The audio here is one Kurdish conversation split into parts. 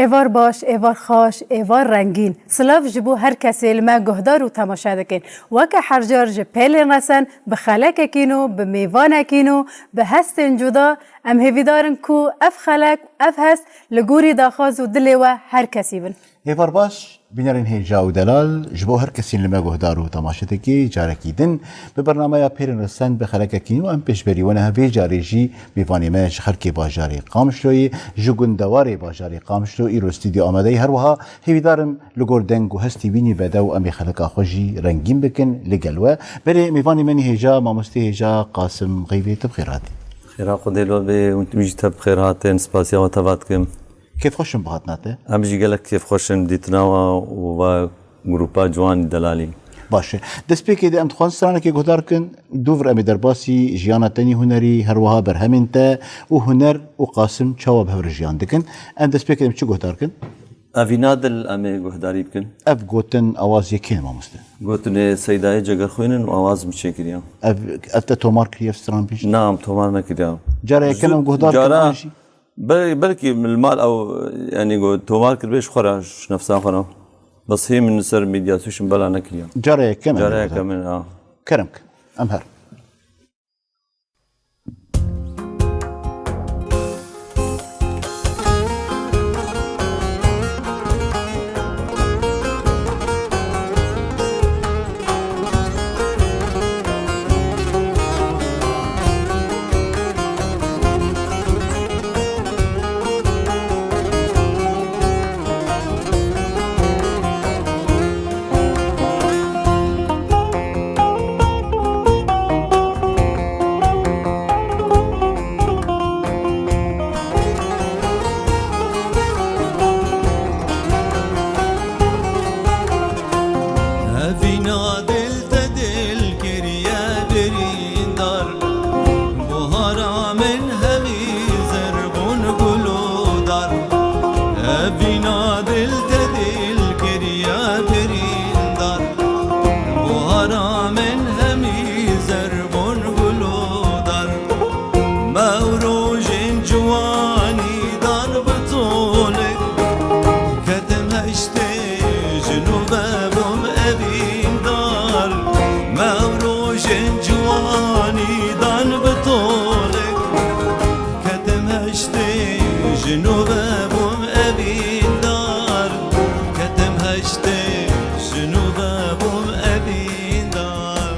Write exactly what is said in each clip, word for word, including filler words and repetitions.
Êvar baş, êvar xweş, êvar rengîn. Silav ji bo her kesê li me guhdar û temaşe dikin. Weke her car ji pêlên resen bi xelekekî nû, bi mêvanekî nû, bi hestên cuda, em hêvîdar in ku ev xelek, ev hest li gorî daxwaz û dilê we her kesî bin. Êvar baş, bînerên hêja û delal, ji bo her kesên li me guhdar û temaşe dike, carekî din bi bernameya Pêrên Resen bi xelekekî nû em pêşberî we ne. Vê carê jî mêvanê me ji xelkê bajarê Qamişloyê, ji gundewarê bajarê Qamişlo îro stûdyo amade ye. Her wiha hêvîdar im li gor deng û hestî wînî bedew em ê xeleka xwe jî rengîn bikin li gel we. Belê mêvanê me nî hêja, mamostê hêja Qasim Xeyvê, tu bi xêr hatî. Xêra Xwedê li we bê, hûn jî te bi xêr hatin, spasiya we teva dikim. Kêfxweş im bi hatina te. Em jî gelek kêfxweş in dîtina we û va grupa ciwan delalî. Baş e. Destpêkê de em dixwazin stranekê guhdar kin, dû vir em ê derbasî jiyana te nî hunerî, her wiha berhemên te û huner û Qasim çawa bi hev re jiyan dikin. Em destpêkê de em çi guhdar kin? Evîna dil em ê guhdarî bikin. Ev gotin awazê kê ne mamoste? Gotinê Seydayê Cegerxwîn in û awaz min çêkiriye. Ev, ev te tomar kiriye, ev stran bî? Na, em tomar nekiriye. Cara yekem em guhdar kin an jî? Bel-, belkî li mal ew, yanî, got, tomar kiribê ji xwe re, ji nefsa xwe re. Bes hê min li ser medya sosyal bela nekiriye. Cara yekem em Cara ê yekem in, ha. Kerem kin. Em her. Evîna dil te dil kiriye birîndar. Buhara min hemî zer bûn gul û dar. Evîna dil te dil kiriye birîndar. Buhara min hemî zer bûn gul û dar. Me ew rojên ciwanî dan bi tolê. Ketim heştê ji nû ve bûm evîndar. Me ew rojên ciwanî dan bi tolê. Ketim heştê ji nû ve bûm evîndar. Ketim heştê ji nû ve bûm evîndar.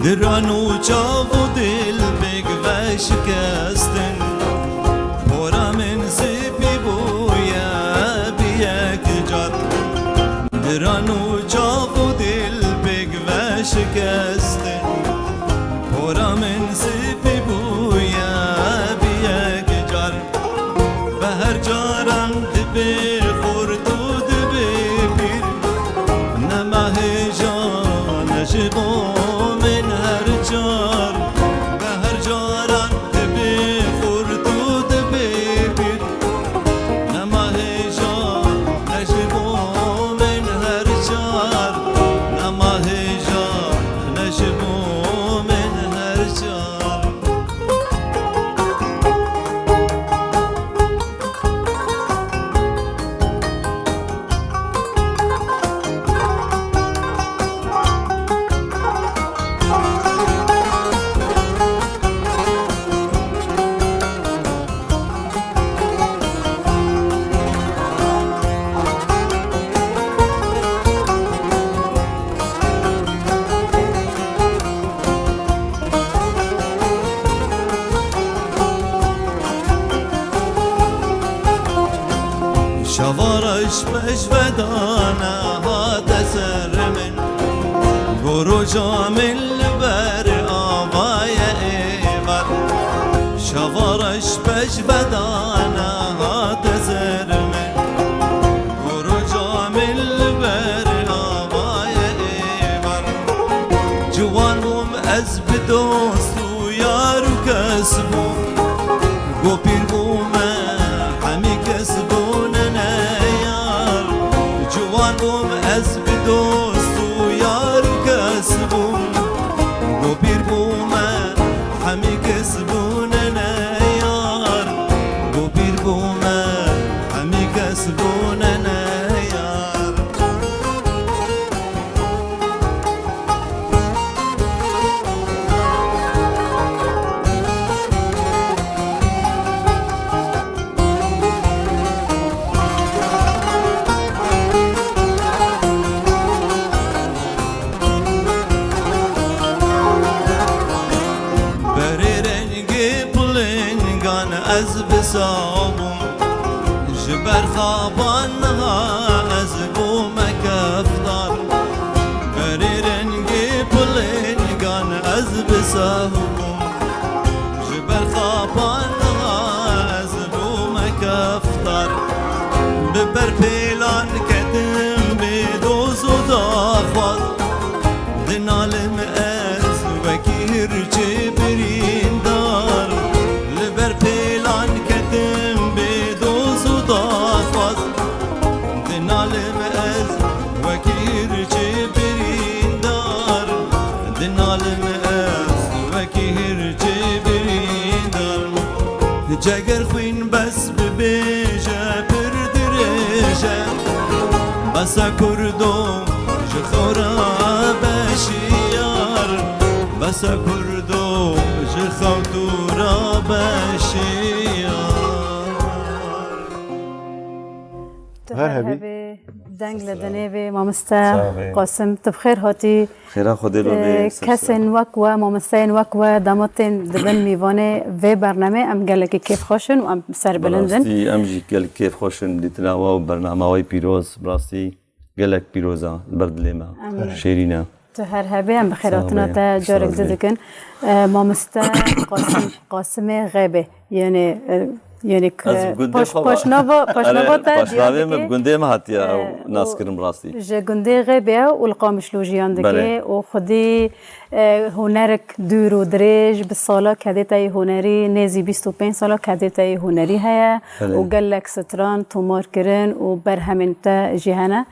Diran û çav û dil pêk veşikestin. Pora min spî bûye bi yek car. Diran û çav û dil pêk veşikestin. Pora min spî bûye bi yek car. Be her caran dibê xurt û dibê pîr. Nema hêja ne ji bo min her car. Be her caran dibê xurt û dibê pîr. Nema hêja ne ji bo min her car. Nema hêja ne ji bo min her car. Şeva reş pejvedane hate ser min. Goroja min li ber avaye êvar. Gava reş pej vedane hate ser me. Goro camil li ber avaye êvar. Ciwan bûm ez bi dost û yar û kes bûm. Go pîr bûme hemî kes bûne neyar. Ciwan bûm ez bi dost û yar û kes bûm. Go pîr bûme hemî kes bûne neyar. Go pîr bûme hemî kes bûne neyar. Berê rengê pilingan ez bi saw bûm. Ji ber xaban niha ez bûme kefdar. Berê rengê pilingan ez bi saw bûm. Ji ber xapan niha ez bûme kefdar. Bi ber pêlan ketim bê doz û daxwaz. Dinalim ez wekî hirçê birîndar. Li ber pêlan ketim bê doz û daxwaz. Dinalim ez wekî hirçê birîndar. Dinalim ez wekî hirçê birîndar. Ceger xwîn bes bibêje pir dirêje. Bese kurdo ji xew re beşiyar. Bese kurdo ji xew tu re beşiyar. Tu Her her hebî. Hebê, deng li dinê bê, mamoste Sağ ol. Qasim, tu bi xêr hatî. Xêra Xwedê lo bê, Ee, ser kesên sera. Wek we, mamosteyên wek we, dema tên dibin mîvanê vê bernamê, em gelekî kêfxweş in û em serbilind in. Bi rastî em jî gelek kêfxweş in dîtina we û bernama we pîroz, bi rastî gelek pîroz e, li ber dilê me. Amîn. Şêrîn e. Tu her hebê, em bi Sağ ol, xêratina te carek sağ ol. Di dikin. Ee, mamoste Qasim, Qasimê Xebê. Yani, e, yani k-, Ez gundê paş-, xwe va-, paşnava, paşnava Erê, te paşnavê diyar min dike. Gundê me hatiye E, ew nas û kirin bi rastî. Ji gundê Xebê ye û li Qamişlo jiyan dike Belê. Û xwedî, e, hunerek dûr û dirêj bi sala kedê te yê hunerî, nêzî bîst û pênc sala kedê te yê hunerî heye Belê. Û gelek stran tomar kirin û berhemên te jî hene.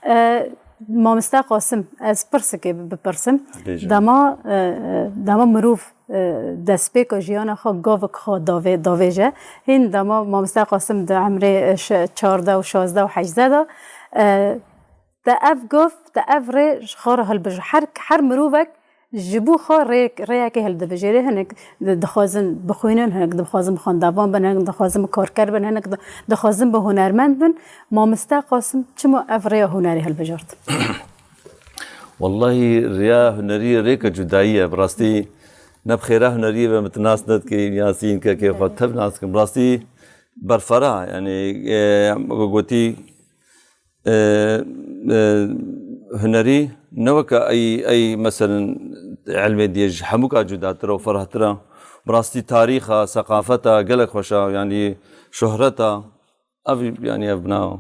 E, Mamoste Qasim, ez pirsekê bi-, bipirsim. Bêje. Dema, e, e, dema mirov, e, destpêka jiyana xwe gavek xwe davê-, davêje. Hîn dema Mamoste Qasim di emrê, e, ş-, çardeh û şazdeh û hejdeh de, e, te ev gav, te ev rê ji xwe re hilbijart. Her, her mirovek ji bo xwe rêyek, rêyekê hildibijêre. Hinek di-, dixwazin bixwînin, hinek dixwazin bi xwendevan bin, hinek dixwazin bi karker bin, hinek di-, dixwazin bi hunermend bin. Mamoste Qasim çima ev rêya hunerê hilbijart? Wellahî rêya hunerî rêka cudayî ye. Bi rastî ne bi xêra huneriyê ve min tu nas nedikirî, Yasîn, kekê xwe tev nas dikim. Bi rastî berfara, yani, e, gotî, e, e, hunerî ne weke ey, ey, meselen, ilmê diye ji hemûka cudatir e û ferahtir e. Bi rastî tarîxa, seqafeta gelek xweş e, yani şohreta, ev, yani ev bina.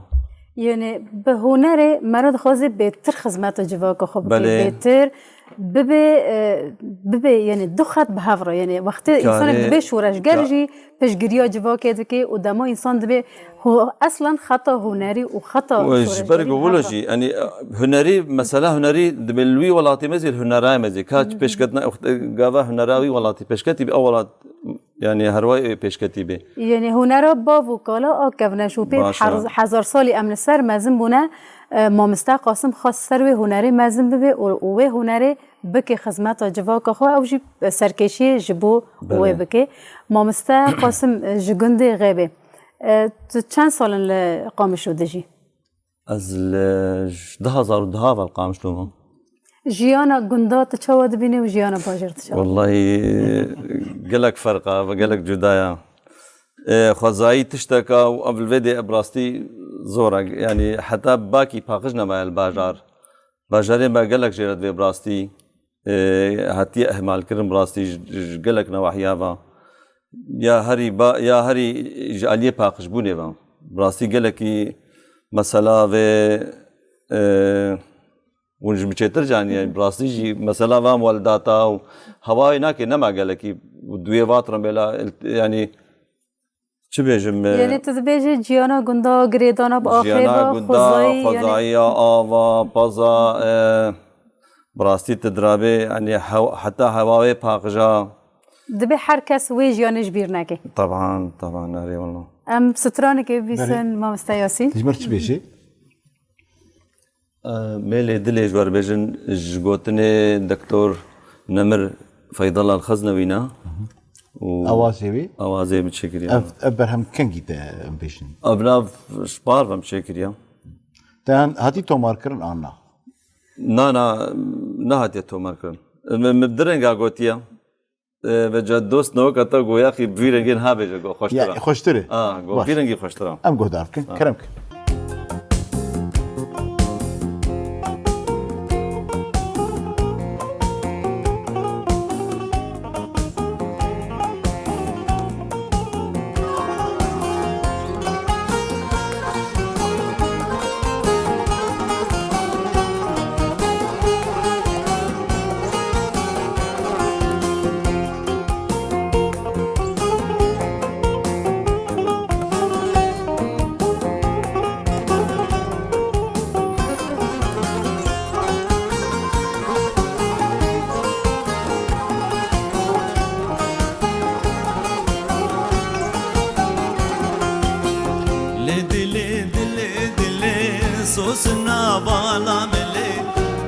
Yani bi hunerê meriv dixwaze bêtir xizmeta civaka xwe bike, Belê. Bêtir bibe, e, bibe, yani du xet bi hev re. Yani wextê însanek Karê dibê şoreşger ka- jî piştgiriya civakê dike û dema însan dibê hu-, eslen xeta hunerî û xeta Û ji şoreşgerî ber ku bi hev wilo re. Jî, yani, hunerî, mesela hunerî dibê li wî welatê me zî, li hunera me zî, ka Hı hı. Pêşketina, gava hunera wî welatî pêşketî bê, ew welat, yani, herwayê wê pêşketî bê. Yani hunera bav û kala a kevneş û pê Baş e. her-, hezar salî em li ser mezin bûne, e, Mamoste Qasim xwest ser wê hunerê mezin bibe û, û wê hunerê bike xizmeta civaka xwe, ew jî serkêşiyê ji bo Belê. Wê bike. Mamoste Qasim, e, ji gundê Xêbê. E, tu çend sal in li Qamişlo dijî? Ez li ş-, du hazar û deh ve li Qamişlo me. Jiyana gunda tu çawa dibînî û jiyana bajêr tu çawa? Wellahî, gelek ferq e ve gelek cuda ye. E, xwezayî tiştek e û ev li vê dê bi rastî zor e. Yanî heta bakî paqij nemaye li bajar. Bajarê me gelek jê re divê bi rastî, e, hatiye ihmalkirin bi rastî ji, ji gelek newahiya ve. ya herî ba, ya herî ji aliyê paqijbûnê ve. Bi rastî gelekî mesela vê, e, hûn ji min çêtir zaniye. Bi rastî jî mesela van weldata û hewayê nake nema gelekî û duyê vatrin bêla, il-, yanî çi bêjim, e, Yanî tu dibêjî ciyana gunda girêdana bi axê ciyana ve, gunda, xwezayî, yanî xwezayiya ava, paza, e, bi rastî tu dirabê, yanî hew-, heta hewa wê paqija. Dibê her kes wê jiyanê ji bîr neke. Taban, taban, erê wela. Em stranikê bîsin, Belê. Mamoste Yasîn. Ji me re çi bêjî? E, mêlê dilê ji we re bêjin, ji gotinê Doktor Nemir Feydal Al-Xeznewî ne? Û Awazê wî? Awazê min çêkiriye. Ev, ev berhem kengî te em bêjin? Ev nav ji par ve min çêkiriye. Te hatî tomarkirin an na? Na, na, nehatiye tomarkirin. Min, min bi du renga gotiye. E, veca dost newek heta go yaxî bi vî rengê niha bêje go xweştir Ya, e. Xweştir e. A, go Baş. Vî rengî xweştir e. Em guhdar bikin. Ha. Kerem bikin. Lê dilê, dilê, dilê, sosina bala milê,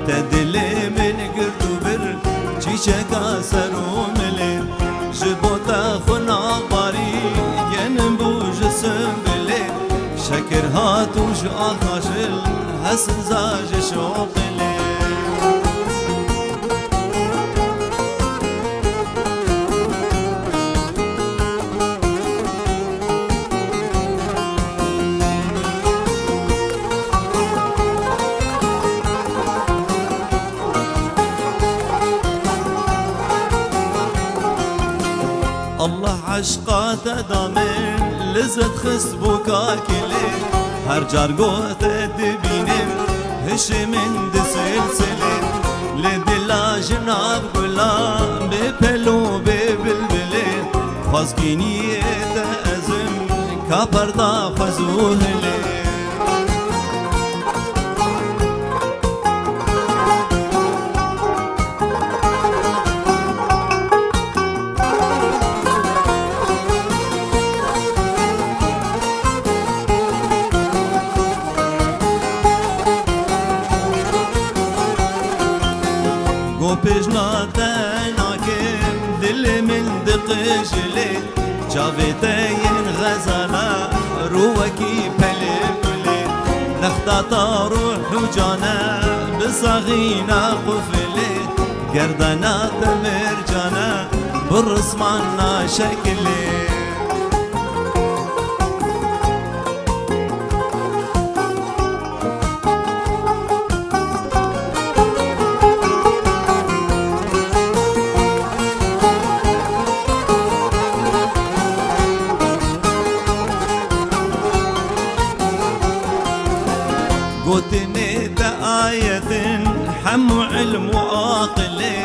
te dilê min gird û bir, çîçeka ser û milê. Ji bo te xwina barî, genim bû ji simbilê, şekir hat û ji axa şil, hesinza ji şoqilê. Allah eşqa te da min, lezet xist bo kakilê. Her car gote dibînim, hişê min di silsilê. Lê dila ji nav gula, bê pelo bê bilbilê. Xwazkîniyê te ezim, ka perda xwe zû hilê. Go pêjna te nakim, dilê min diqijilê. Çavê te yên xezala, rû wekî pelê gulê. Nexta ta rûh û cane, bi saxîna qufilê. Gerdana te mircane, bi risman naşekilê. Gotinê te ayetin hemû ilm û aqilê.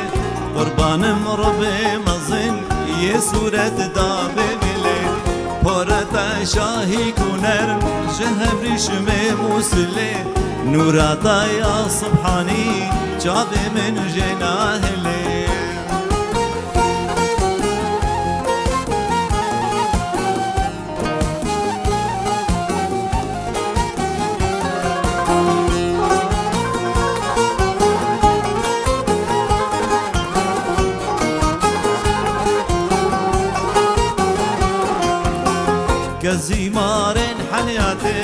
Qurbanim Rebê mezin yê sûret da bê bilê. Poreta şahî ku nerm ji hevrîşmê Mûsilê. Nûra ta ya Subhanî çavê min jê nahilê. Kezîmarên heyatê,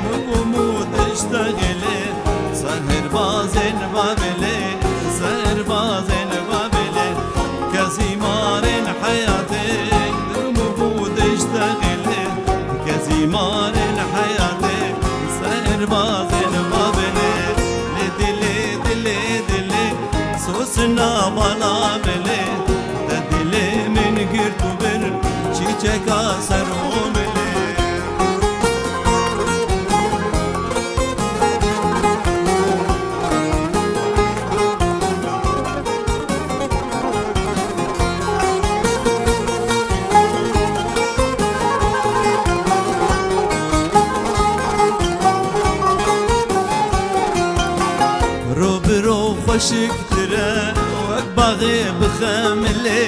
mû mû diştexilê, sehirbazên Babilê, sehirbazên Babilê. Kezîmarên heyatê, dirm û bû diştexilê. Kezîmarên heyatê, sehirbazên Babilê. Lê dilê, dilê, dilê, sosina bala milê. Te dilê min girt û bir, çi Ka ser û milê. Ro bi ro xweşiktir e, wek baxê bi xemilê.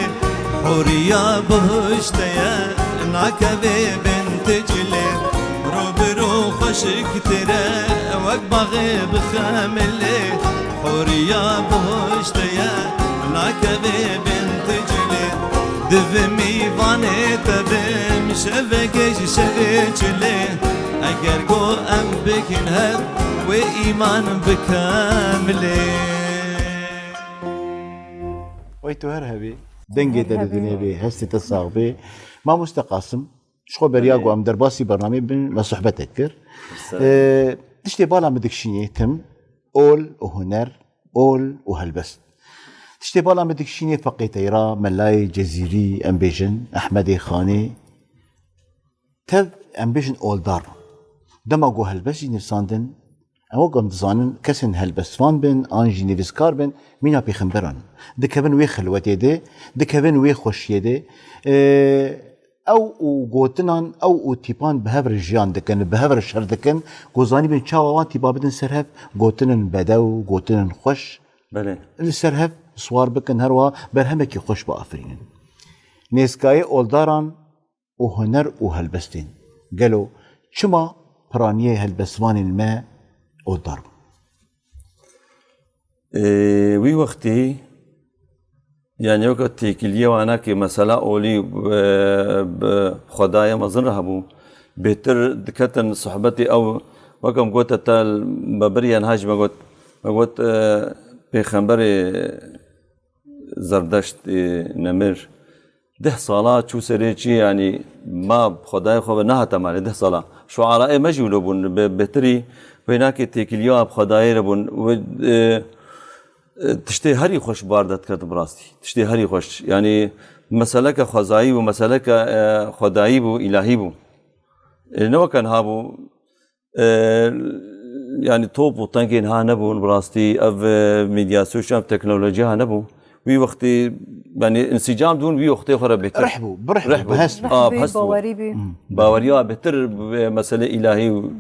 Horiya bihişte ye, nakeve bin ticilê. Ro bi ro xweşiktir e, wek baxê bi xemilê. Horiya bihişte ye, nakeve bin ticilê. Divê mîvanê te bim, şevekê ji şevê çilê. Eger ku em bikin hev, wê îman bikemilê. Wey tu her hebî. Dengê te dinê bê, hestê te sax bê. Mamoste Qasim, ji xwe beriya ku em derbasî bernameyê bin, me sohbetek kir. Ee, tiştê bala min dikişînê tim, ol û huner, ol û helbest. Tiştê bala min dikişînê Feqê Teyra, Melayê Cezîrî, em bêjin, Ehmedê Xanê. Tev, em bêjin, oldar. Dema ku helbest jî nivîsandin, em wek em dizanin, kesên helbestvan bin, an jî nivîskar bin, mîna pêxemberan in. Dikevin wê xilwetê de, dikevin wê xweşiyê de. Ee, ew û gotinan, ew û tîpan bi hev re jiyan dikin, bi hev re şer dikin, ku zanîbin çawa wan tîpa bidin ser hev, gotinin bedew, gotinin xweş. Belê. Li ser hev siwar bikin, her wiha berhemekî xweş biafirînin. Nêzkayê oldaran û huner û helbestên. Gelo çima piraniyê helbestvanên me oldar bûn? Ê, wî wextî, yani, weke têkiliyê wana ki mesela olî, e, bi Xwedayê mezin re hebû. Bêtir diketin sohbetê ew, weke em gote te, me biriye niha jî me got, me got, e, pêxemberê Zerdeşt, e, Nemir, deh sala çû serê çi, yanî ma Xwedayê xwe ve nehate malê, deh sala. Şuarayê me jî wilo bûn, bê-, bêtirî wê nakê têkiliya bi Xwedayê re bûn. Wê, e, e, tiştê herî xweş bar de diketin bi rastî. Tiştê herî xweş. Yanî meseleke xwezayî bû, meseleke, e, xwedayî bû, îlahî bû. E, ne weke niha bû. E, yani top û tengên ha nebûn, bi rastî ev, e, medyasyon, ev teknolojiya nebû. Wî wextî, yani însîcam dibûn, wî wextê xwe re bêtir. Rih bû, bi rih bû, bi hest bû. Rih bû, bawerî bû. Baweriya bêtir, e, mesele îlahî û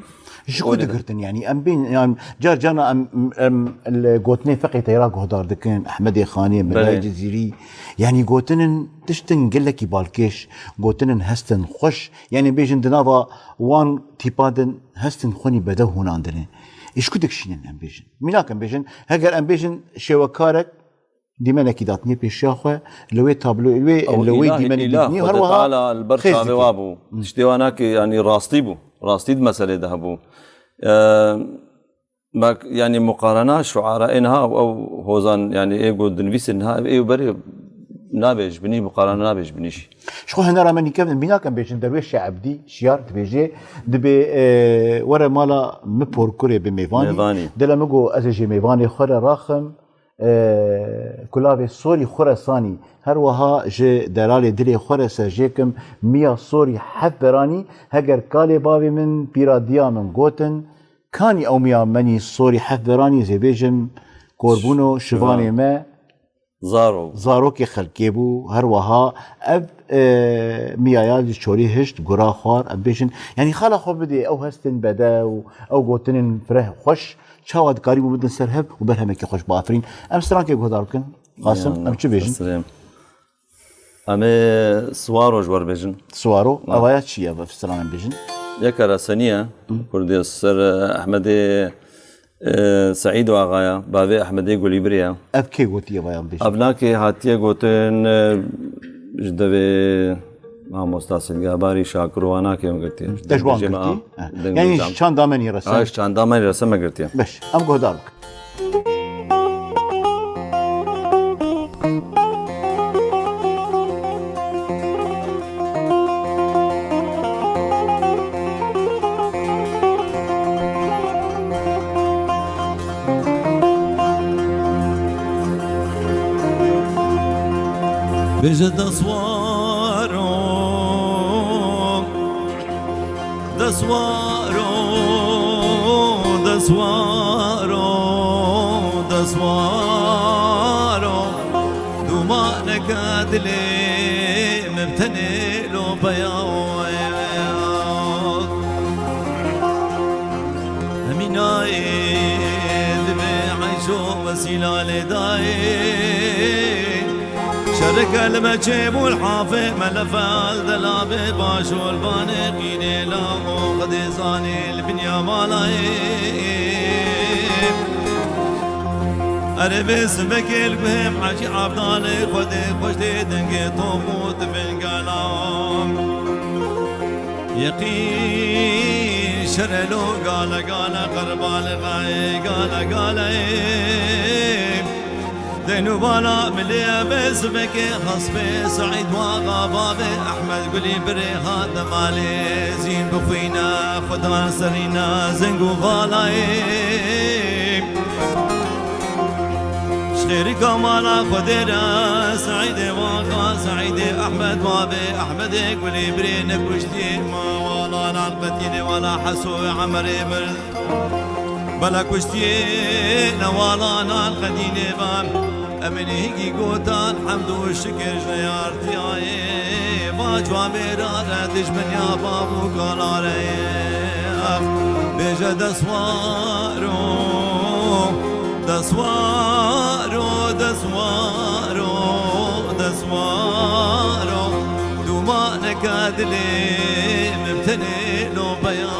Ji ku digirtin, yani em bên, yani car carna em, em li gotinê Feqê Teyra guhdar dikin, Ehmedê Xanê, Melayê Cizîrî, yani gotinin tiştin gelekî balkêş, gotinin hestin xweş, yani bêjin di nava wan tîpa din hestên xwenî bedew hûnandine. Ê ji ku dikişînin em bêjin? Mînak em bêjin, heger em bêjin şêwekarek dîmenekî datiniye pêşiya xwe, li wê tablo, li wê, Ew li wê îlahî, dîmenê îlah, dîtiniye, Xwedê her wiha Teala li ber xêz çavê dike. Wa bû. Hı. Tiştê wa nakê, yanî rastî bû. Rastî di meselê de hebû. Eee, me, yanî muqarena şuara ê niha ew hozan, yanî ê ku dinivîsin niha ev ê berê nabe ji binî, muqarena nabe ji binî jî. Ji xwe hunera me nîke, mînak em bêjin, Derwêş Şêh Ebdî Şiyar dibêje, dibê, e, were mala min porkurê bi mêvanî. Mêvanî. Dila min got, ez ê jê mêvanê xwe re raxim, e, kulavê sorî xwe re sanî. Her wiha ji delalê dilê xwe re ser jê kim, miya sorî heft beranî, heger kalê bavê min, pîra diya min gotin, kanî ew miya menî sorî heft beranî, ez ê bêjim, korbûno şivanê me, Zaro. Zarokê xelkê bû, her wiha ev, e, miyaya ji çolî hişt, gura xwar, em bêjin. Yanî xala xwe bidê, ew hestên bedew, ew gotinên fireh xweş, çawa dikarîbû bidin ser hev û berhemekî xweş biafirîn. Em strankê guhdar bikin. Qasim, Ya, em çi bêjin? Sirêm. Em ê Siwaro ji we re bêjin. Siwaro, Ha. Evaya çi ye, ev stran em bêjin? Yeka reseniye, Hı. Kurdê ser, e, Ehmedê E, Seîd Axaya, bavê Ehmedê Gulîbirê ye. Ev kê gotiye vaya bêjin? Ev nakê hatiye gotin, e, ji devê mamosta Singehbarî Şakir û wana kê em girtiye. Te ji wan girtî? Ha. Yanî ji çanda me nîrese? Ha, ji çanda me nîrese me girtiye. Beş. Em guhdar bikin. Bêje da swaro, Deswaro, deswaro, deswaro, dûmaneke dilê min bi tenê lopeya we. Emînayê divê eyşo wesîla lê dayê. Şereke li me çêbû li hafê me lefel delabê baş û li vanê qînê la û Xwedê zanê li binya malayê. Erê vê sibekê li guhê Hecî Abdalê Xwedê xweş dê dengê top û tivên gela. Yeqîn şerelo gale gale qerbalixayê gale gale. Deynû bala milê be zivekê hespê Seîd waxa bavê Ehmed Gulî birê hate malê zîn bixwîne xudan serîne zeng û valayê. Ji xêrîka mala Xwedê re Seîdê waxa Seîdê Ehmed bavê Ehmedê Gulî birê nekuştî ma wala nan qetînê wala Heso Emerê mir. Bela kuştiyê newalanan qedînê ban. Em ê hingî gotan hemd û şikir ji neyartiyayê. Va çwa mêra re dijmeniya bav û kalarê. Bêje deswaro, deswaro, deswaro, deswaro. Dûmaneke dilê min tenê lobeya.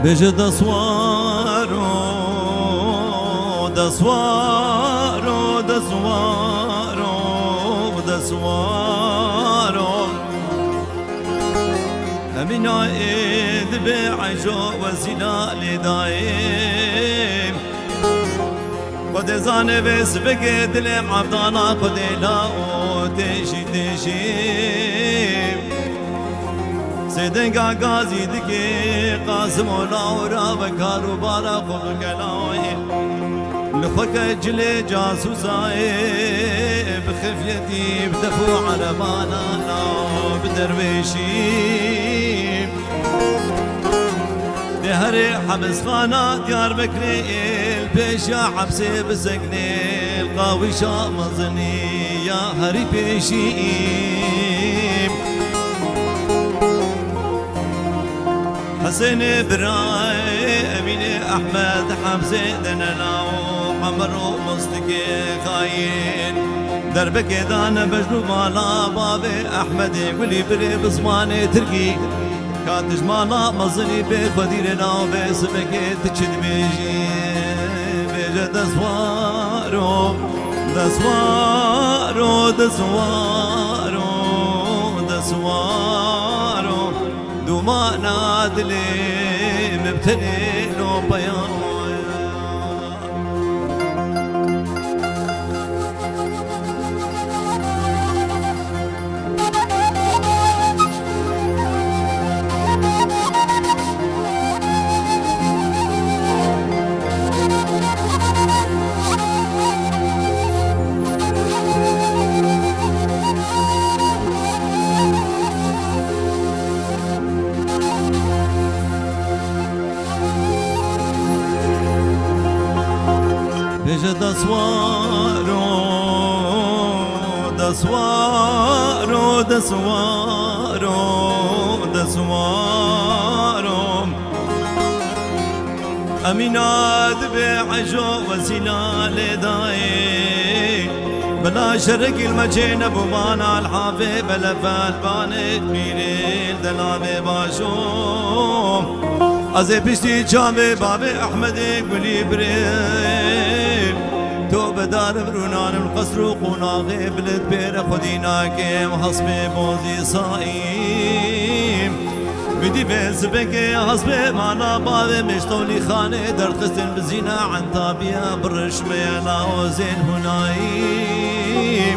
Bêje deswaro, deswaro, deswaro, deswaro. Emîna ê dibê eyşo wesîla lê dayê. Xwedê zane vê sibikê dilê Evdana Xwedê la û têşî têşî. Sêdenga gazî dikê Qasim û la û ra ve kar û bara xwe bi gelayê. Li xwe ke cilê casûsayê bi xefyetî bi def û erebana la bi derwêşî. Dê herê hemizxana Diyarbekirê êl pêşiya hepsê biseknê qawîşa mezinî ya herî pêşî. Hesênê birayê Emînê Ehmed hepsê denela û Emer û Mustikê xayîn. Derbekê dane bejn û mala bavê Ehmedê Gulî birê bi zimanê tirkî. Ka tijmana mezinî bê xwedî rê navê sibekê tu çi dibêjî? Bêje deswaro, deswaro, deswaro, deswaro. Dûmana dilê min bi tenê lopeya. Bêje deswaro, deswaro, deswaro, deswaro. Emîna dibe ejo wesîla lê dayê. Bila şerekî li me çê nebû bana li havê belefelbanê pîrê li delavê başo. Ez ê piştî çavê bavê Ehmedê Gulî birê. To bedarim rûnanim li qesr û qonaxê bilid pêre xwedî nakim hespê bozî saîm. Bidî vê sibekê hespê mala bavê Mêştolî Xanê derxistin bizîna entabiya birişmeye laozên hunayî.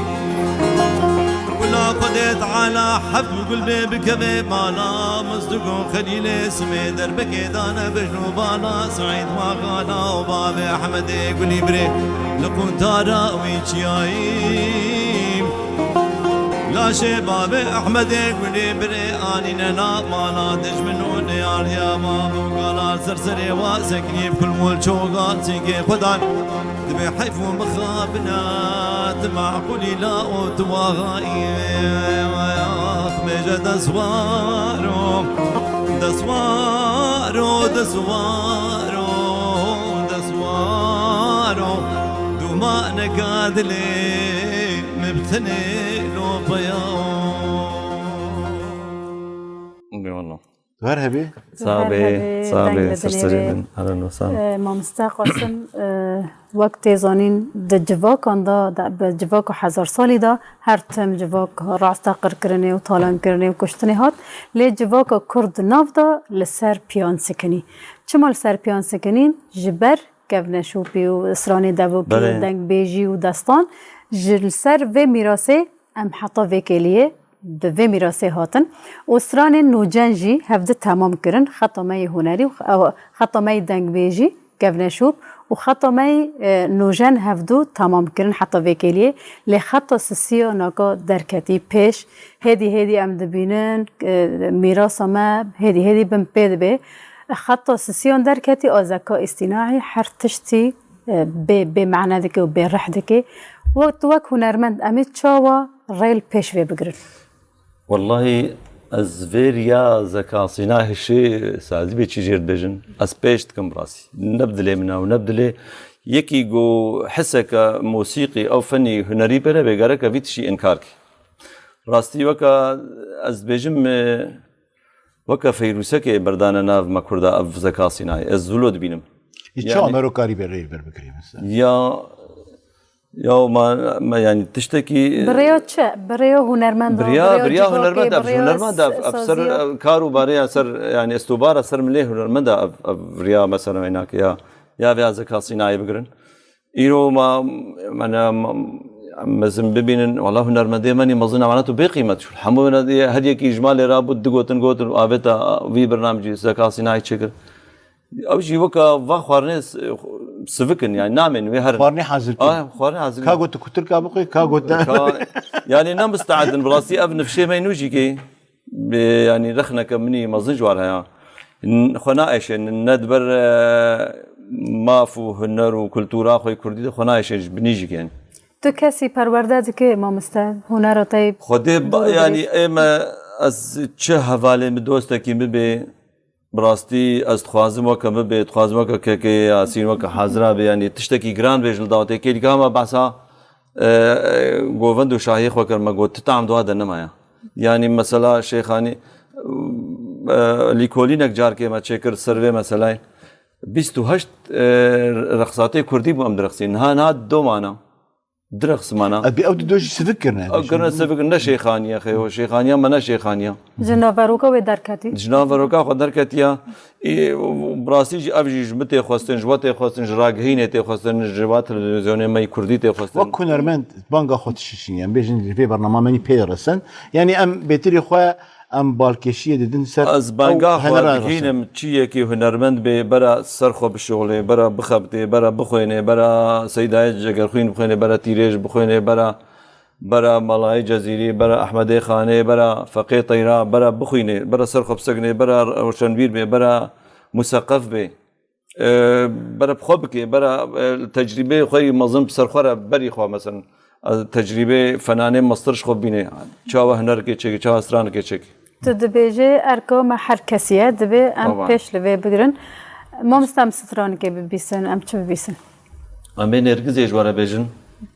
Gula Xwedê Teala heft gul bê bikeve mala Mizdigo Xelîlê simê derbekê dane bejn û bala Seîd Maxala û bavê Ehmedê Gulî birê li quntara wî çiyayî. Laşê bavê Ehmedê Gulî birê anîne nav mala dijmin û neyariya bav û gala ser serê wa seknî bi kulmûl çoga çîkê xwe dan. Dibê heyf û mixabine tu maqulî la û tu waxayî. Ax bêje deswaro, deswaro, deswaro, deswaro. Dûma neka dilê. Mebtene lo bayaw. Eyvallah. Her hebî. Sax bê, sax bê, ser serê min. Ahlan we sahlan. Mamoste Qasim, e, wek tê zanîn, di civakan de, de, bi civaka hezar salî de her tim civak rasta qirkirinê û talankirinê û kuştinê hat. Lê civaka Kurd di nav de li ser piyan sikinî. Çima li ser piyan sikinîn? Ji ber kevneşopî û stranê devokî û Belê. dengbêjî û destan ji li ser vê mîrasê em heta vê kêliyê bi vê mîrasê hatin û stranên nûcen jî hevdu temam kirin, xeta me yê hunerî û xe-, xeta me yê dengbêjî, kevneşop û xeta me yê, e, nûjen hevdu temam kirin heta vê kêliyê. Lê xeta sisiya naka derketî pêş, hêdî hêdî em dibînin, e, mîrasa me hêdî hêdî bin pê dibe. Xeta sisiyan derketî a zeka îstînaî her tiştî, e, bê, bê mane dike û bê rih dike. Wek, tu wek hunermend em ê çawa rê li pêş vê bigirin? Wellahî ez vê riya zeka sîna hişê sazî bê çi jêr dibêjin. Ez pêş dikim bi rastî. Ne bi dilê min e û ne bi dilê yekî ku hiseke mosîqî ew fenî hunerî pê nebe gereke vî tişî înkar kî. Rastî weke ez dibêjim, e, Weke feyrûsekê berdane nav me Kurda ev zeka sînayê. Ez wilo dibînim. Ji çi Yanî- amerokarî be rê li vir bikirî mesela? Ya, ya ma, me yanî tiştekî Bi rêya çi? Bi rêya hunermenda, Bi rêya, bi rêya bi rêya civakê, hunermend bi ev, rêya hunermend ev, s-, ev ser, saziya? ev kar û barê ya ser, yanî estûbara ser milê hunermend ev, ev riya mesela wênake ya. Ya vê zeka sînayê bigirin. Îro ma, mane, ma, mezin bibînin, wala hunermendê me nî mezin emanet û bê qîmet şûn. Hemû ne diye, her yekî ji malê re bû, du gotin got, avêta vî birnamecî zeka sînayî çêkir. Ew jî weka va xwarinê s-, sivik in, yani namên wê herin. Xwarinê hazir kir. Ah, xwarinê hazir Ka kir. got tu kutirka bixwe, ka got Ka, yani ne misteedin, bi rastî ev nifşê me nû jî kê. Bi, yanî rexneke min î mezin ji war heye. N-, xwe naêşin, ne di ber, e, maf û huner û kultura xwe yê kurdî de xwe naêşin ji binî jî kên. Tu kesî perwerde dikî, mamoste, hunera te yê Xwedê ba, dûr û yanî dirêj? ê me, ez çi hevalê min dostekî min bê, bi rastî ez dixwazim weke min bê, dixwazim weke kekê Yasîn, weke Hazira bê, yanî tiştekî giran bê ji li dawetê kê dîka me behsa, e, e, govend û şahiyê xwe kir, me got, ti tam di wa de nemaye. Yanî mesela Şêxanî, e, lîkolînek carkê me çêkir ser vê meseleyê. Bîst û heşt, e, rexsatê kurdî bû em direxsîn. Niha, niha domana. Direxsimana. Ev bi ew di do jî sivik kirine. Ew kirine sivik ne Şêxaniye xeyo. Şêxaniya me ne Şêxaniya. Ji naveroka wê derketî? Ji naveroka xwe derketiya. Ê, bi rastî jî ev jî ji min tê xwestin, ji we tê xwestin, ji ragihînê tê xwestin, ji va televîzyonê me yî kurdî tê xwestin. Wek hunermend banga xwe tişişîne, em bêjin ji vê bernama me nî pê diresin. Yanî em bêtirî xwe, em balkêşiyê didin ser Ez banga ew xwe henera dihînim, çi yekî hunermend bê, bera ser xwe bişoxlê, bera bixebitê, bera bixwênê, bera Seydayê Cegerxwîn bixwênê, bera Tîrêj bixwênê, bera, bera Malayê Cezîrî, bera Ehmedê Xanê, bera Feqê Teyra, bera bixwînê, bera ser xwe biseknê, bera roşenbîr bê, bera museqef bê. E, bera bi xwe bikê, bera, e, tecrîbeyê xwe yî mezin bi ser xwe re berî xwe, mesen, e, tecrîbeyê fenanê mestir ji xwe bînê. Çawa hunerkê çêkê, çawa stranekê çêkê. Tu dibêjê erka me her kesî ye, divê em Taban. pêş li vê bigirin. Mamosta, em stranikê bibîsin, em çi bibîsin? Em ê Nêrgizê ji we re bêjin.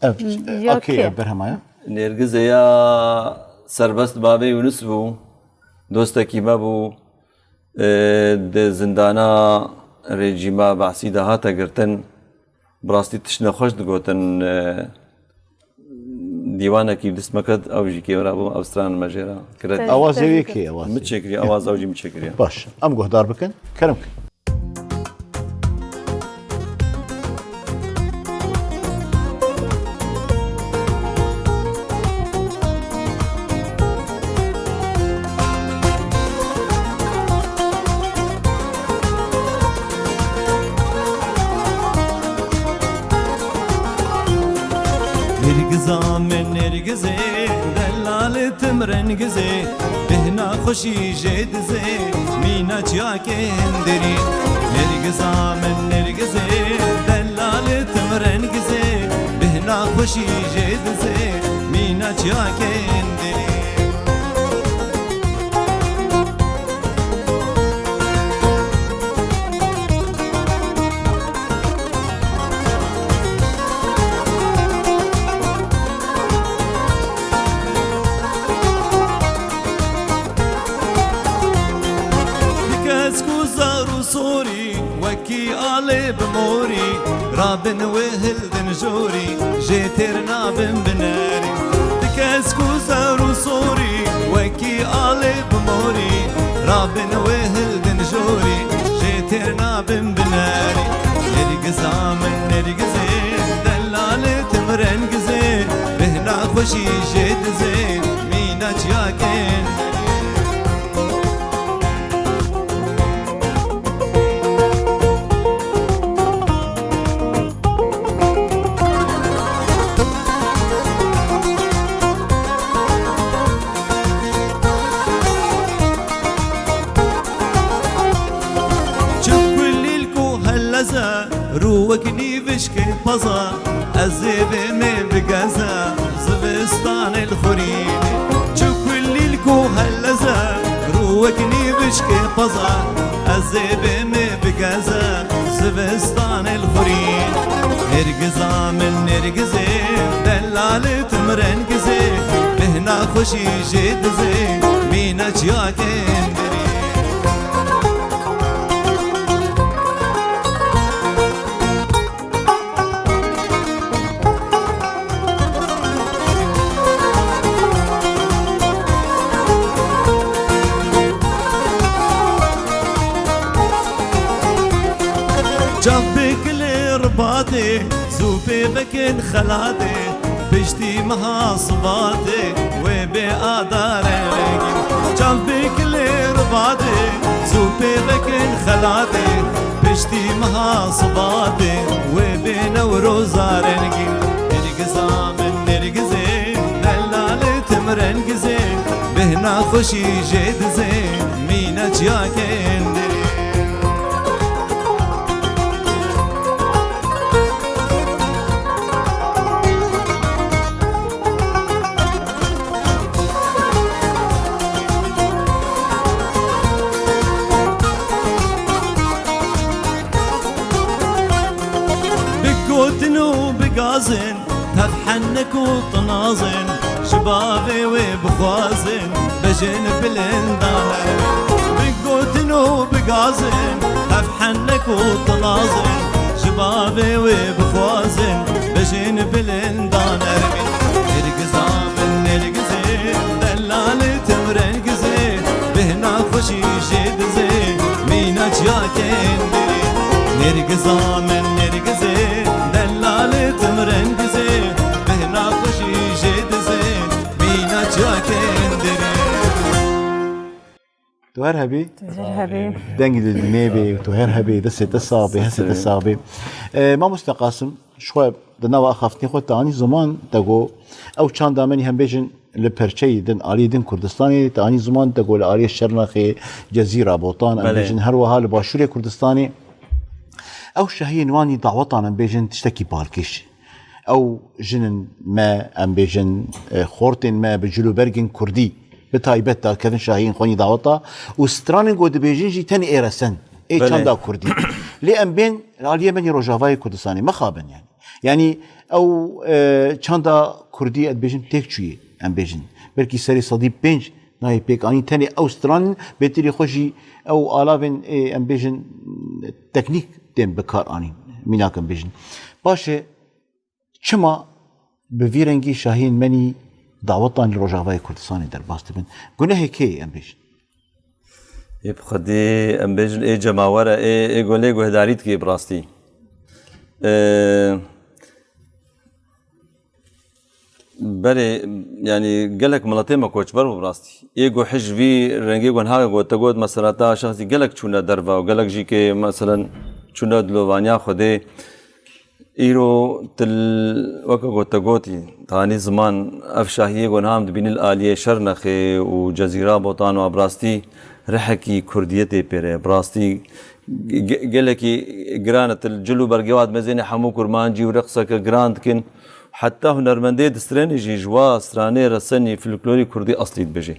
Ev, Ya okey, kê? Ev berhema ye. Nêrgizê ya serbest bavê Yunus bû, dostekî me bû. Ê, di zindana rejîma Basî de hate girtin. Bi rastî tişt nexweş digotin. Ê, dîwanekî dist me ket, ew jî kêwera bû, ew stran me jê re kiret. Te- Awaz Te- ew yekê, awaz. Min çêkiriye, awaz ew jî min çêkiriye. Baş, em guhdar bikin, kerem kin. Nêrgiza min nêrgizê, delal tim rengizê, bêhna xweşî jê dizê, mîna çiyakên derî. Nêrgiza min nêrgizê, delal tim rengizê, bêhna xweşî jê dizê, mîna çiyakên derî. Di kesk û zar û sorî, wekî alê bi morî, rabin wê hildin jorî, jê têr nabin binerî. Di kesk û zar û sorî, wekî alê bi morî, rabin wê hildin jorî, jê têr nabin binerî. Nêrgiza min nêrgizê, delalê tim rengizê, bêhna xweşî jê dizê, mîna çiyakên Çi kulîlk û helleze, rû wek nîvişkê paza, ez ê bê me bigeze, zivistanê li xurînê. Çi kulîlk û helleze, rû wek nîvişkê paza, ez ê bê me bigeze, zivistanê li xurînê. Nêrgiza min nêrgizê, delalê tim rengizê, bêhna xweşî jê dizê, mîna çiyakên derî. Çav bikilê ribatê, zû pê vekin xelatê, piştî meha sibatê, wê bê adare rengîn. Çav bikilê ribatê, zû pê vekin xelatê, piştî meha sibatê, wê bê newroza rengîn. Nêrgiza min nêrgizê, delalê tim rengizê, bêhna xweşî jê dizê, mîna çiyakên derî. Bi gotin û bi gazin, tev henek û tinazin, ji bavê wê bixwazin, bejin bilind danerin. Bi gotin û bi gazin, tev henek û tinazin, ji bavê wê bixwazin, bejin bilind danerin. Nêrgiza min nêrgizê, delalê tim rengizê, bêhna xweşî jê dizê, mîna çiyakên derî. Nêrgiza min nêrgizê, delalê tim rengizê, bêhna xweşî jê dizê, mîna çiyakên derî. Tu her hebî. Tu her hebî. Dengê li nêbê, tu her hebî, destê te sax bê, hestê te sax bê. E, Mamoste Qasim, ji xwe di nava axaftinê xwe te anî ziman, te got, ew çanda me nî hem bêjin li perçeyî din, alî din Kurdistanê, te anî ziman, te got li aliyê Şirnexê, Cezîra, Botan, em Belê. bêjin her wiha li başûrê Kurdistanê. Ew şahiyên wan î dawetan em bêjin tiştekî balkêş. Ew jinin me, em bêjin, e, xortên me bi cilûbergên kurdî bi taybet dakevin şahiyên xwe nî daweta û stranên ku dibêjin jî tenê ê resen, ê Belê. çanda kurdî. Lê em bên li aliyê me yê Rojavayê Kurdistanê, mixabin yani. Yani ew, e, çanda Kurdî, ez dibêjim, têk çûyê, em bêjin. Belkî serê sedî pênc nayê pêk anîn, tenê ew stran in, bêtirî xwe jî ew alavên, e, em bêjin, teknîk tên bi kar anîn, mînak em bêjin. Baş e, çima bi vî rengî şahiyên menî dawetan li Rojavayê Kurdistanê derbas dibin? Gunehê kê ye, em bêjin? Ê bi Xwedê em bêjin ê cemawere, ê, ê golê guhdarî dikê bi rastî. Ê, belê, yani gelek miletê me koçber bû bi rastî. Ê ku hij vî rengê ku niha gote got, mesela ta şexsî gelek çûne derve û gelek jî kê, meselen, çûne dilovaniya Xwedê. Îro til, weke ku te gotî, tanî ziman, ev şahiyê ku niha em dibînin li aliyê Şernexê û Cezîra Botan û, bi rastî rihekî kurdiyetê pê re, bi rastî ge-, gelekî giran e. Til cil û bergê wa dimezêne hemû kurmancî û reqseke giran dikin. Heta hunermendê distrênê jî ji wa stranê resenî folklorî kurdî eslî dibêje.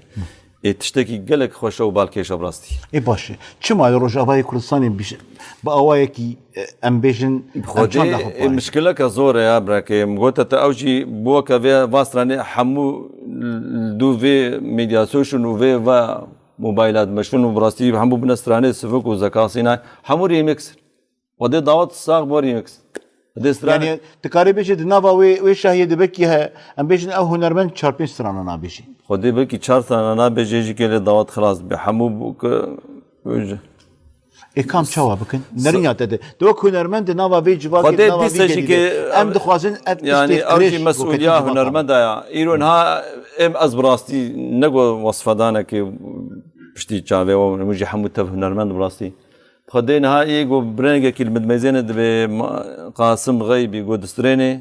Ê tiştekî gelek xweş e û balkêş e bi rastî. Ê baş e. Çima li Rojavayê Kurdistanê biş-, bi awayekî, e, em bêjin, em Xwedê, çanda xwe ê parêzin? Mişkileke zor e ya birekê. Min gote te ew jî bi weke vê va stranê hemû li dû vê medya sosyal û vê va mobayla dimeşin û bi rastî hemû bine stranê sivik û zekasîna hemû remix in. Xwedê dawet sax bo remix. Xwedê stran- Yani, tu karê bêjî di nava wê, wê şahiyê de belkî he, em bêjin ew hunermend çar pênc strana nabêjî. Xwedê belkî çar strana nabêjê jî kê lê dawet xilas dibe. Hemû bû ki, Ê kam çawa bikin? Nerîna te de. Tu wek hunermend di nava vê civakê, Xwedê di nava vî dîse jî gelî de. Em dixwazin ev yani, tiştê ew jî qirêj mesûliya hunermenda ya. Îro niha em ez bi rastî ne ku wesfedanekê piştî çavê we, hûn jî hemû tev hunermend bi rastî. Xwedê niha ê ku bi rengekî li min dimezêne dibê ma-, Qasim Xeybî ku distrênê.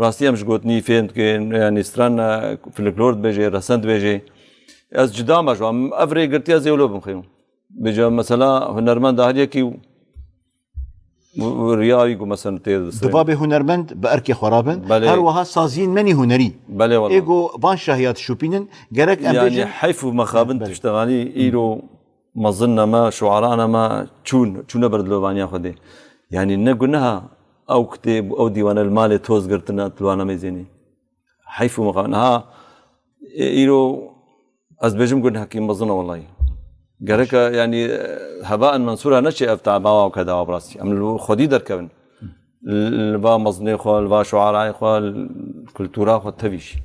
Rastî em ji gotinî fêm dikin, yanî stran, e, folklor dibêjê, resen dibêjê. Ez cida me ji wan, ev rêgirtiya ez ê wilo bim xeyû. Bêje mesela hunermend dahriyekî û, û riya wî ku mesela tê distrêne. Divabê hunermend bi erkê xwe rabin. Belê. Her wiha saziyên menî hunerî. Belê wele. Ê ku van şahiya dişopînin, gerek em Yani bêjin heyf û mexabin Belê. Tiştevanî îro mezin me, şuara me çûn, çûne ber dilovaniya Xwedê. Yanî ne guneha ew kitêb, ew dîwane li malê toz girtine, tu li wana mêzênê. Heyf û miqan. Ha, e, îro ez dibêjim gunehekî mezin e welahî. Gereke, yanî, e, hebaen mensûra neçe ev taba wa ke dawa bi rastî. Em li Xwedî derkevin. Li, li va mezinê xwe, li va şuarayê xwe, li kultura xwe tevî jî.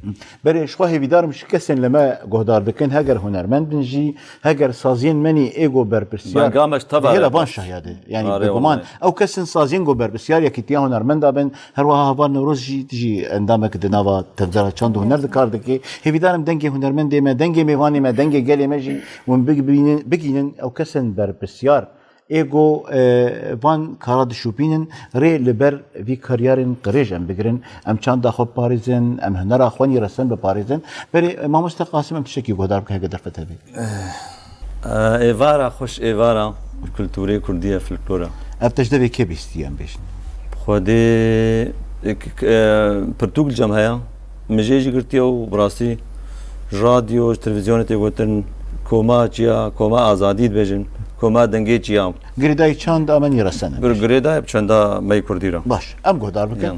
Berê, ji xwe hêvîdar im ji kesên li me guhdar dikin, heger hunermend bin jî, heger saziyên menî ê ku berpirsyar Benga me ji teva hêla re van bas. Şahiya de. Yani Arê bi guman, wele. Ew kesin saziyên ku berpirsyar yekîtiya hunermenda bin, her wiha Heval Newroz jî, jî endamek di nava tevgera çand û huner de kar dike. Hêvîdar im dengê hunermendê me, dengê mêvanê me, dengê gelê me jî hûn bigihînin, bigihînin ew kesên berpirsyar. Ê ku, e, van kara dişopînin, rê li ber vî karyarên qirêj em bigirin. Em çanda xwe biparêzin, em hunera xwe nî resen biparêzin. Berê, e, mamoste Qasim, em tiştekî guhdar bikin heke derfet hebe. E, êvara xweş, êvara kulturê kurdî ye, folklor e. Ev tişt devê kê bîstiye em bêjin? Xwedê, e, k-, k-, e, pirtûk li cem heye. Min jê jî girtiye û bi rastî ji radyo, ji televîzyonê tê gotin, koma çiya, koma azadî dibêjin, koma dengê çiya. Girêdayî çanda me nî resen e. Bir girêdayî çanda me yê kurdî re. Baş, em guhdar bikin. Yan.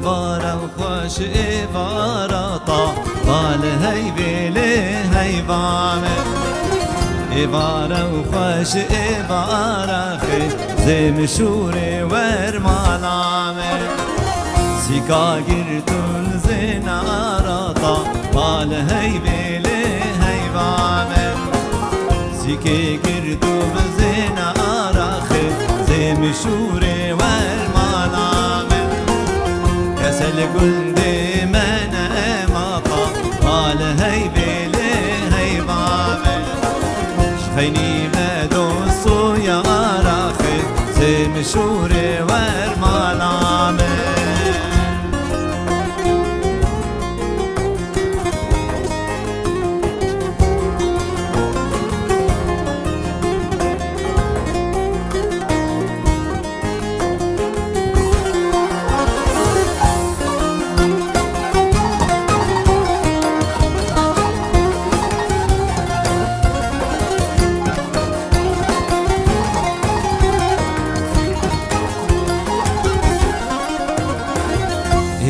Êvara xweş, êvara ta, va li heyvê lê heyva me. Êvara xweş, êvara xê, zê min şûrê wer mala me. Sîka girtûn zêna rata, va li heyvê lê heyva me. Sîkê girtû bi zêna raxê, zê min şûrê wer mala me. Kese li gundê me ne mata, va li heyvê lê heyva me.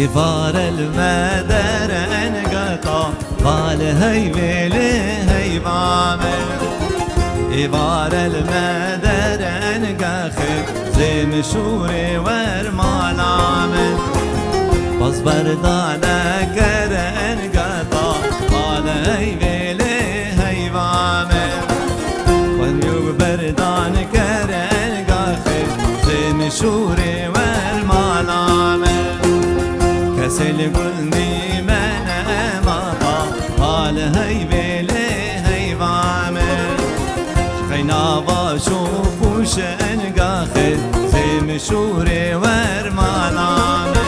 Îvarel me derengeta, bal heyvê lê heyva me. Îvarel me derengexê, zê min şûrê wer mala me. Baz berdane kerengeta, bal heyvê lê heyva me. Xwendî û berdan kerengexê, zê min şûrê wer mala me. Kesê li gundî me nemata, bal heyvê lê heyva me. Xeyna vaş û xûşengaxê, zê min şûrê wer mala me.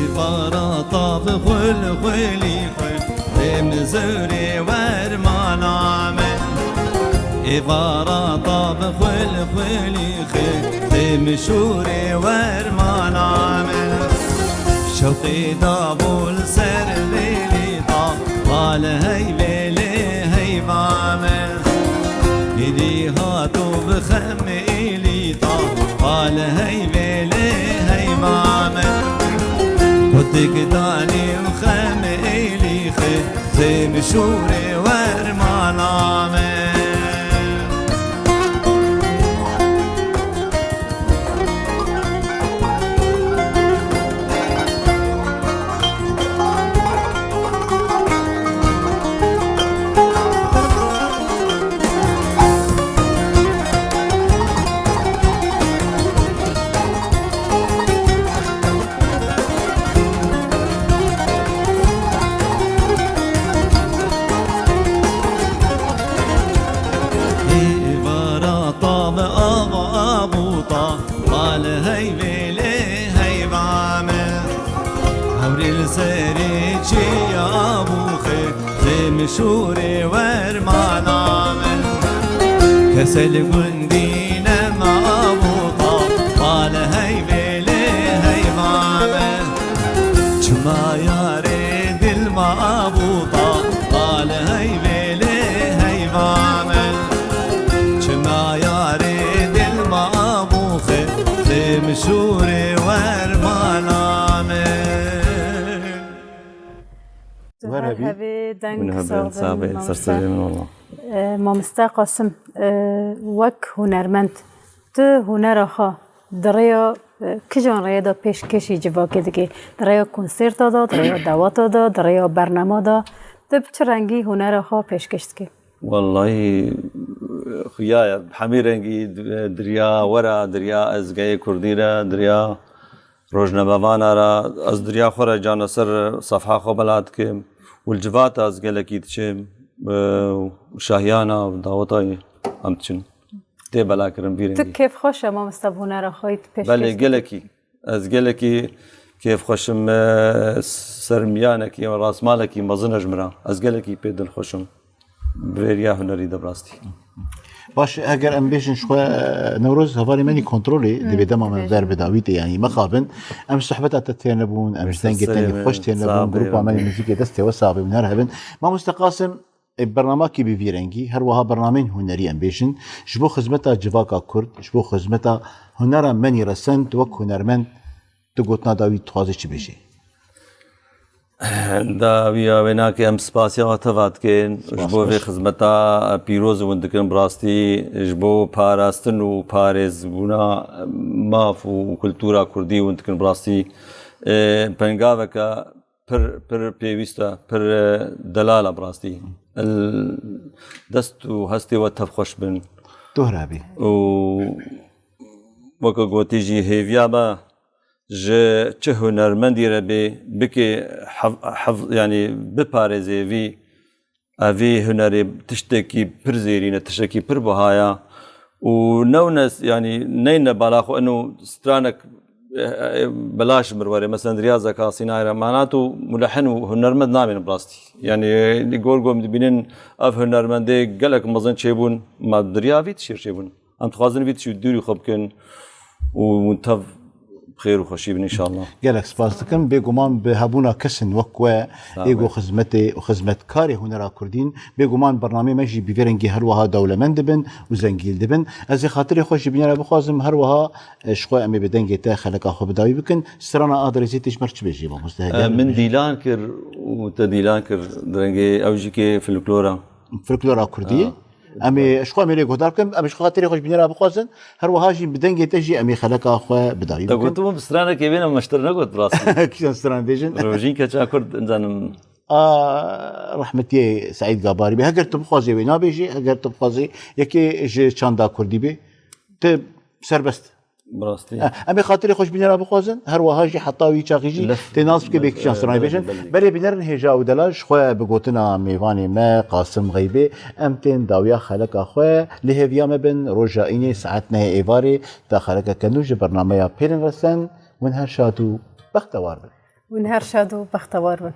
Êvara tav xwil xwilî xwe, êm zewrê wer mala me. Êvara tav xwil xwilî xwe, êm şûrê wer mala me. Şewqê davul ser vêlî da, bal heyvê lê heyva me. Êdî hato bi xem êlî da, bal heyvê lê heyva me. Qutik danî û xem êlî xê, zê min şûrê wer mala me. Êvara tav ava abûta, bal heyvê lê heyva me. Hewrê li serê çiya bûxê, zê min şûrê wer mala me. Kesê li gundî nema bûta, bal heyvê lê heyva me. Çima yarê dil ma bûta, bal heyvê lê heyva me. Çima yarê dil ma bûxê, zê min şûrê wer mala me. Wer hebî. Hevê deng Min hebin, sax bin, sax bin, mamoste. Serserê min wala. E, mamoste Qasim, e, wek hunermend, tu hunera xwe di rêya, e, kijan rêyê de pêşkêşî civakê dikî? Di rêya konserta de, di rêya daweta de, di rêya bernama de, tu bi çi rengî hunera xwe pêşkêş dikî? Wallahî, xuya ye. Hemî rengî, diriya we re, diriya ezgeyê kurdî re, diriya rojnamevana re, ez diriya xwe re cana ser sefha xwe bela dikim. Û li civata ez gelekî diçim, e, şahiyana û daweta em diçin. Tê belakirin vî rengî. Tu kêfxweş e, mamoste, bi hunera xwe yî tu pêşkêş dikî? Belê, gelekî. Ez gelekî kêfxweş im, e, sermiyanekî, rastmalekî mezin e ji min re. Ez gelekî pê dilxweş im. Bi vêriya hunerî de bi rastî. Baş, eger em bêjin ji xwe, e, Newroz, hevalê me nî kontrolê, Hı, divê dema me dibêjin. Ver bida wî tê, yanî mexabin. Em sohbeta te têr nebûn, em ji dengê te nî xweş têr nebûn, grupa me nî muzîkê destê we sax be, huner hebin. Mamoste Qasim, e, bernamakî bi vî rengî, her wiha bernameyên hunerî em bêjin, ji bo xizmeta civaka Kurd, ji bo xizmeta hunera me nî resen, tu wek hunermend, tu gotina dawî dixwazî çi bêjî? Dawiya wênakê em spasiya we teva dikin. Spas, ji bo vê xizmeta pîroz hûn dikin, bi rastî ji bo parastin û parêzbûna maf û kultura kurdî hûn dikin, bi rastî, e, pengaveke pir, pir pêwîst e, pir, e, delal e, bi rastî. Dest û hestê we tev xweş bin. Tu hira bî. Û weke gotî jî hêviya me ji çi hunermendî re bê, bike hev-, hev-, yanî biparêzê vî, evî hunerê tiştekî pir zêrîn e, tiştekî pir buha ye. Û newne, yanî neyne bala xwe ino stranek e, e, belaş mirwerê, mesela riyazeka Sînayê re, mana tu mulehin û hunermend namînin bi rastî. Yani, li gor gor dibînin ev hunermendê gelek mezin çêbûn, ma di riya vî tişî çêbûn. Em dixwazin vî tişî dûrî xwe bikin û hûn tev xêr û xweşî bin înşallah. Gelek spas dikim. Bêguman bi hebûna kesin wek we Sağ ê ku ol. Xizmetê û xizmetkarê hunera kurdîn, bêguman bernameyê me jî bi vê rengî her wiha dewlemend dibin û zengîn dibin. Ez ê xatirê xwe ji bînera bixwazim, her wiha, e, ji xwe em ê bi dengê te xeleka xwe bi dawî bikin. Strana adresê tê ji me re çi bêjî, mamoste? E, heger min bêjî. Dîlan kir û te dîlan kir, di rengê ew jî kê folklora. Folklora kurdî. Ha. Em ê ji xwe em ê lê guhdar bikin, em ê ji xatirê xwe ji bînera bixwazin. Her wiha jî bi dengê te jî em ê xeleka xwe bi dawî Te bikin. Gotibo bi stranekê bêne, me ji te re negot bi rastî. Kîjan stran bêjin? Rojîn keça kurd, nizanim. A, rehmetiyê Seîd Gabarî be. Heger tu bixwazê wê nabêjî, heger tu bixwazê yekê ji çanda kurdî be, tu serbest. Bi rastî. Eh, em ê xatirê xwe ji bînera bixwazin, her wiha jî heta wî çaxî jî Lef-, tê nas bike bê kîjan stranê bêjin. Belê, belê. Berê bînerin hêja û delal, ji xwe bi gotina mêvanê me Qasim Xeybê, em tên dawiya xeleka xwe. Lê hêviya me bin, roja înê saet nehê êvarê da xelekeke nû ji bernameya Pêlên Resen. Hûn her şad û bextewar bin. Hûn her şad û bextewar bin.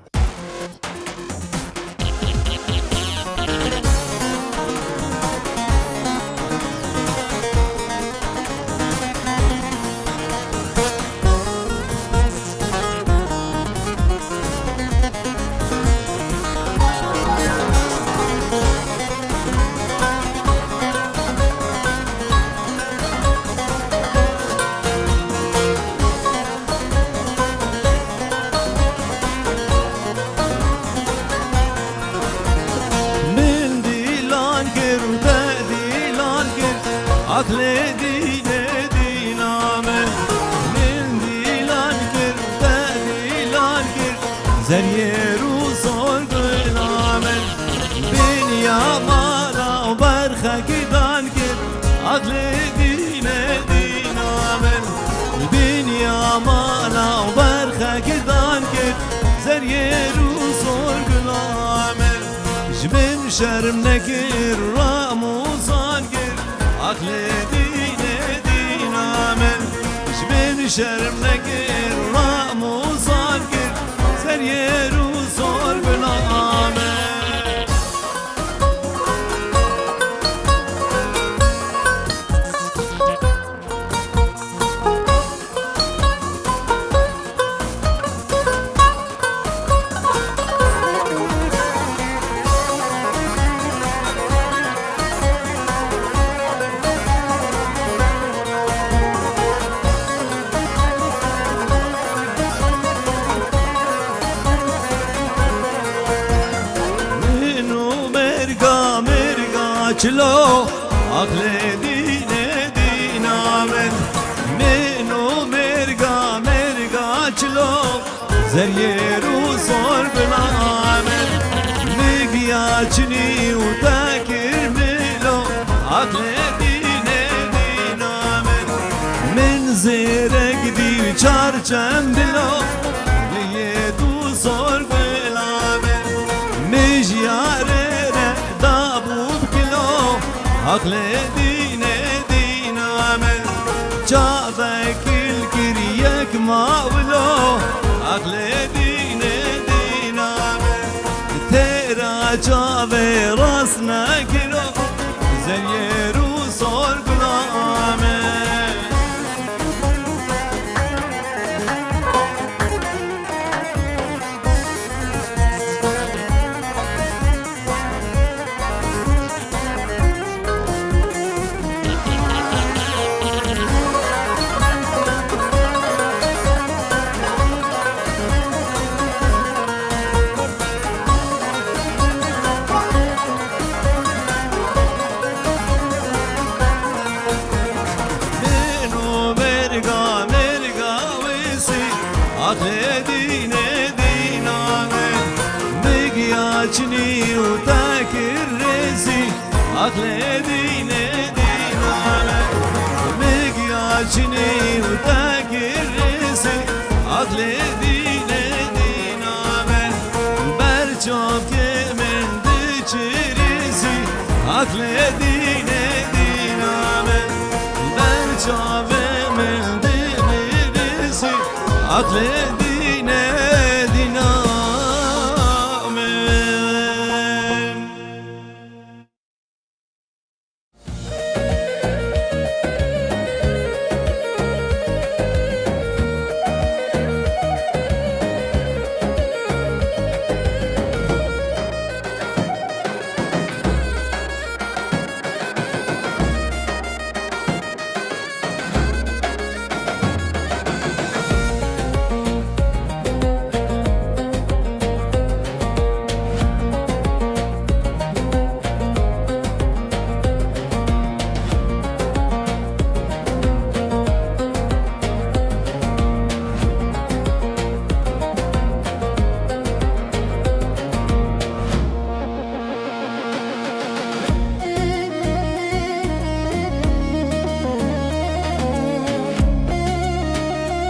Min dîlan kir û te dîlan kir, aqlê dînê dîna min. Min dîlan kir û te dîlan kir, zeriyê rû sor gula min. Bîniya mala û berxekî dan kir, aqlê dînê dîna min. Bîniya mala û berxekî dan kir, zeriyê rû sor gula min. Ji min şerm nekir, ramûzan kir, aqlê dînê dîna min. Ji min şerm nekir, ramûzan kir, zeriyê rû sor gula min. Min û mêrga, mêrga çilo, aqlê dînê dîna min. Min û mêrga, mêrga çilo, zeriyê rû sor gula min. Min giya çinî û te kir milo, aqlê dînê dîna min. Min zêrek dî û çar çem dilo, liyê tu sor gula min. Min ji yarê re dabû bi kilo, aqlê dînê dîna min. Çavek kil kir yek mawilo, aqlê dînê dîna min. Têra çavê rast nekiro, zeriyê rû sor gula min. Min û mêrga, mêrga wêsî, aqlê dînê dîna min. Min giya çinî û te kir rêzî, aqlê dînê dîna min. Min giya çinî û te kir rêzî, aqlê dînê dîna min. Ber çavkê min diçirîzî, aqlê dînê dîna min. Ber çavê min dimîrîzî, Aqlê